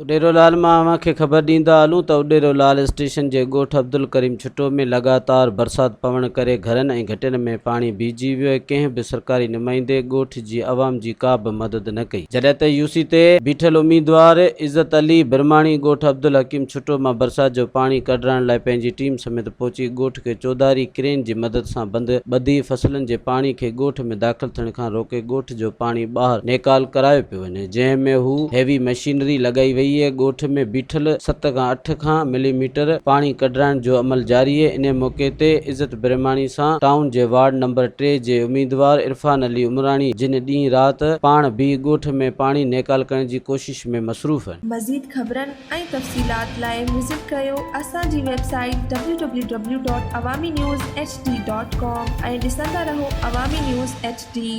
اڏيرو لال مان اوهان کي خبر ڏيندا هلون ته اڏيرو لال اسٽيشن جي ڳوٺ عبدالڪريم ڇٽو ۾ لڳاتار برسات پوڻ ڪري گهرن ۽ گهٽين ۾ پاڻي بيهجي ويو ۽ ڪنهن به سرڪاري نمائندي ڳوٺ جي عوام جي ڪا به مدد نه ڪئي. جڏهن ته يو سي تي بيٺل اميدوار عزت علي برماڻي ڳوٺ عبدالحڪيم ڇٽو مان برسات جو پاڻي ڪڍرائڻ لاء پنهنجي ٽيم سميت پهچي ڳوٺ کي چوڌاري ڪرين جي مدد سان بند ٻڌي فصلن جي پاڻي کي ڳوٺ ۾ داخل ٿيڻ کان روڪي ڳوٺ جو پاڻي ٻاهر نيڪال ڪرايو پيو وڃي. جنهن ۾ هو هيوي مشينري لڳائي وئي اهي ڳوٺ ۾ بيٺل ست کان اٺ کان ملي ميٽر پاڻي ڪڍرائڻ جو عمل جاري اهي انهي موقعي تي عزت برهماڻي سان ٽائون جي وارڊ نمبر ٽي جي اميدوار عرفان علي عمراڻي جن ڏينهن رات پاڻ بيهه ڳوٺ ۾ پاڻي نيڪال ڪرڻ جي ڪوشش ۾ مصروف آهن. مزيد خبرن ۽ تفصيلات لاء وزٽ ڪريو اسان جي website W W W dot Awami news H D dot com ۽ ڏسندا رهو عوامي نيوز ايڇ ڊي.